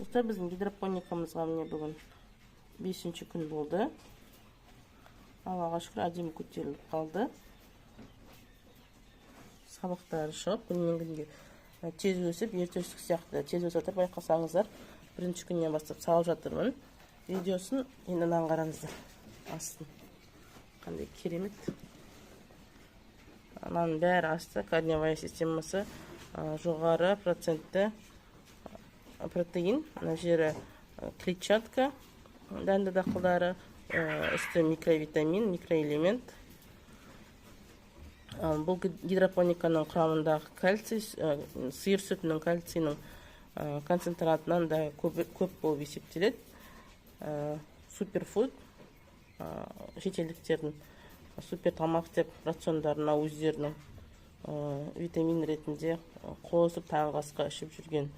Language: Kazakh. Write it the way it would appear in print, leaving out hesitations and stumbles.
Достар, біздің гидропоникамызға міне бүгін 5-ші күн болды. Аллаға шүкір, әдемі көтеріліп қалды. Сабақтары шығып, күннен күнге тез өсіп, ерте өстік сияқты тез өсіп жатыр. Байқасаңыздар, бірінші күннен бастап салып жатырмын видеосын. Енді мынаны қараңыздар, астын қандай керемет. Мынаның бәрі асты, корневая системасы, жоғары процентті протеин, мына жері клетчатка, дәнді дақылдары, үсті микровитамин, микроэлемент. Бұл гидропониканың құрамындағы кальций сиыр сүтінің кальцийінің концентратынан да көп, көп болып есептеледі. Суперфуд, шетелдіктердің супер тамақ деп рациондарына өздерінің витамин ретінде қосып, таңғы асқа ішіп жүрген.